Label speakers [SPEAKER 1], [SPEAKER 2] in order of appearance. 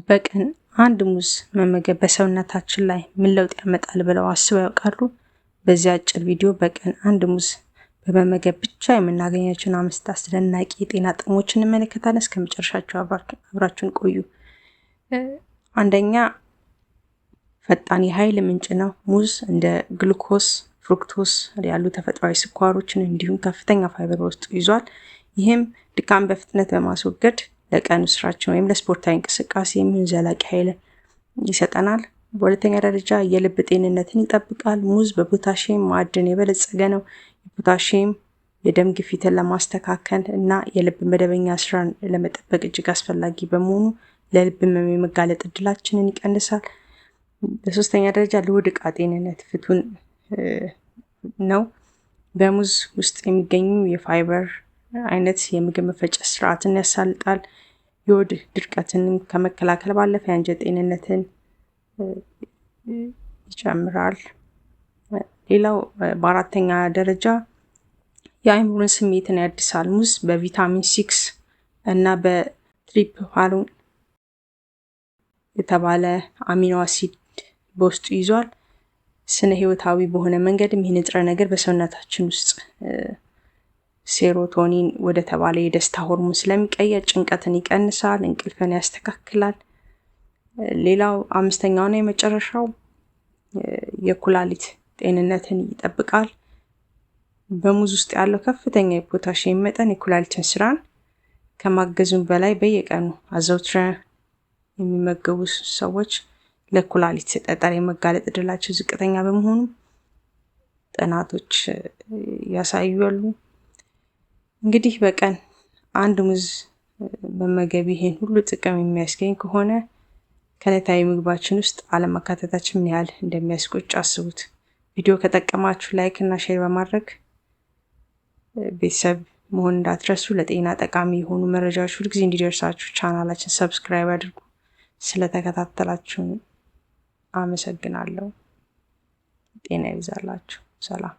[SPEAKER 1] በቀን አንድ ሙዝ መመገብ በሰውነታችን ላይ ምን ለውጥ ያመጣል ብለው አስበው ያውቃሉ? በዚህ አጭር ቪዲዮ በቀን አንድ ሙዝ በመመገብ ብቻ የምናገኛቸውን 5 አስደናቂ የጤና ጥቅሞች እንመለከታለን። እስከ መጨረሻቸው አብራችሁን ቆዩ። አንደኛ፣ ፈጣን የኃይል ምንጭ ነው። ሙዝ እንደ ግሉኮስ፣ fructose ያሉ ተፈጥሯዊ ስኳሮችን እንዲሁም ከፍተኛ ፋይበር በውስጡ ይዟል። ይህም ድካም በፍጥነት በማስወገድ ለቀኑ ስራችን ወይም ለስፖርታዊ እንቅስቃሴ የሚሆን ዘላቂ ኃይል ይሰጠናል። በሁለተኛ ደረጃ የልብ ጤንነትን ይጠብቃል። ሙዝ በፖታሺየም ማዕድን የበለጸገ ነው። የፖታሺየም የደም ግፊትን ለማስተካከል እና የልብ መደበኛ ስራን ለመጠበቅ እጅግ አስፈላጊ በመሆኑ ለልብ ህመም የመጋለጥ እድላችንን ይቀንሳል። በሶስተኛ ደረጃ ለሆድ ዕቃ ጤንነት ፍቱን ነው። በሙዝ ውስጥ የሚገኙ የፋይበር አይነት የምግብ መፈጨት ስርዓትን ያሳልጣል። የሆድ ድርቀትንም ከመከላከል ባለፈ የአንጀት ጤንነትን ይጨምራል። ሌላው በአራተኛ ደረጃ የአእምሮን ስሜትን ያድሳል። ሙዝ በቪታሚን 6 እና በ tryptophan የተባለ amino acid በውስጡ ይዟል። ስነ ህይወታዊ በሆነ መንገድም ይህ ንጥረ ነገር በሰውነታችን ውስጥ serotonin ወደ ተባለ የደስታ ሆርሞን ስለሚቀየር ጭንቀትን ይቀንሳል፣ እንቅልፍን ያስተካክላል። ሌላው አምስተኛውና የመጨረሻው የኩላሊት ጤንነትን ይጠብቃል። በሙዝ ውስጥ ያለው ከፍተኛ የፖታሺየም መጠን የኩላሊትን ስራን ከማገዙም በላይ በየቀኑ አዘውትረው የሚመገቡ ሰዎች ለኩላሊት ጠጠር የመጋለጥ እድላቸው ዝቅተኛ በመሆኑ ጥናቶች ያሳያሉ። እንግዲህ በቀን አንድ ሙዝ መመገብ ይሄን ሁሉ ጥቅም የሚያስገኝ ከሆነ ከዕለታዊ ምግባችን ውስጥ አለማካተታችን ምን ያህል እንደሚያስቆጭ አስቡት። ቪዲዮ ከጠቀማችሁ like እና share በማድረግ ቤተሰብ መሆን እንዳትረሱ። ለጤና ጠቃሚ የሆኑ መረጃዎች ሁልጊዜ እንዲደርሳችሁ ቻናላችን subscribe አድርጉ። ስለተከታተላችሁን አመሰግናለሁ። ጤና ይብዛላችሁ። ሰላም።